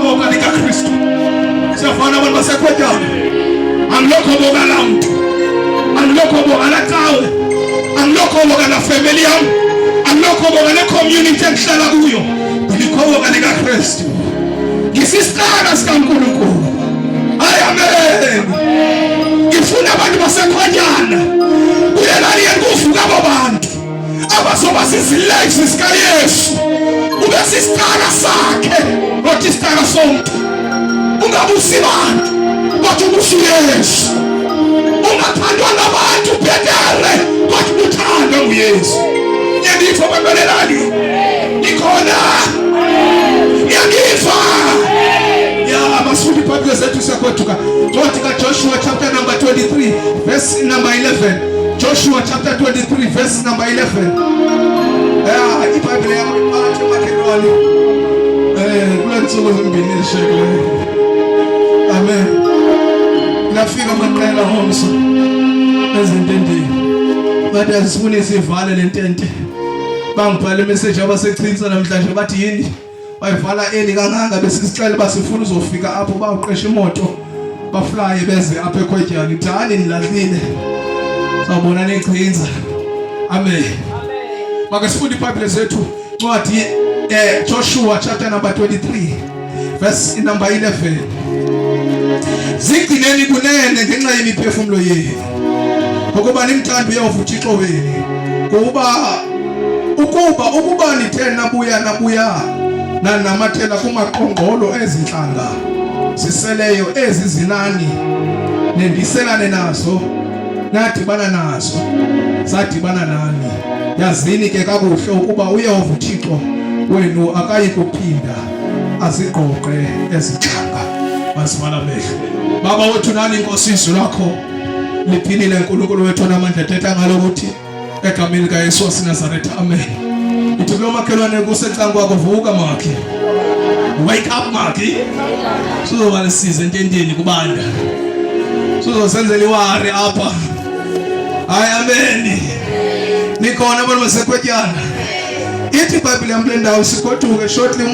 Angilokhoboka likaKristu. Siyafana abantu basekhwetyana. Angilokhoboka la mntu. Angilokhoboka la cawe. Angilokhoboka la family yam. Angilokhoboka le community engihlala kuyo. Ngikhoboka likaKristu. Ngisisicaka sikaNkulunkulu. Hayi amen. Ngifuna abantu basekhwetyana. Kule lali yekuvuka abo bantu. Abazoba sizilegs sikaYesu. Ube sisicaka sakhe, not isicaka somuntu. Ungabusi bantu, kodwa ubusi uYesu. Ungathandwa ngabantu bhetere, kodwa uthandwe nguYesu. Ngiyangiva bambelelani? Nikhona? Ngiyangiva? Ya, masifunde iBhayibheli zethu siyagoduka. Ncwadi kaJoshua chapter number 23 verse number 11. Joshua chapter 23 verse number 11. Ya, iBhayibheli yami iphakathi emakhelwane. Kule nsuku zimbini ezishekileyo. Amen. Lafika amaqela ngomso ezintendeni. Bathi asifuni sivale lentente. Bangibhala imessage abasechinsa namhlanje bathi yini? Bayivala eli kangaka besisicela basifuna uzofika apho bawuqesha imoto baflye beze apha ekhwetyana. Ngithi hayi nilahlile. Sawubona nichinza. Amen. Make sifunde iBhayibheli zethu ncwadi Joshua chapter number 23 verse number 11. Zigcineni kunene ngenxa yemiphefumulo yenu, ngokuba nimthanda uYehova uThixo wenu, kuba ukuba nithe nabuya nanamathela kumaqongqolo ezintlanga ziseleyo ezi zinani nendiselane nazo nadibana nazo zadibana nani, yazini ke kakuhle ukuba uYehova uThixo wenu akayi kuphinda azigqogqe ezintlanga. Masivala amehlo. Baba wethu nani Nkosi, izwi lakho liphilile, Nkulunkulu wethu onamandla, thetha ngalo ukuthi egameni likaYesu waseNazaretha, amen. Ithi kulo makhelwane kusecangu kwakho, vuka makhi, wake up makhi, suzoba lisize ententeni kubanda, suzosenzela iwari apha. Hayi amen. Nikhona abantu basekhwetyana? Ithi iBhayibhile yam kule ndawo sigoduke shortly.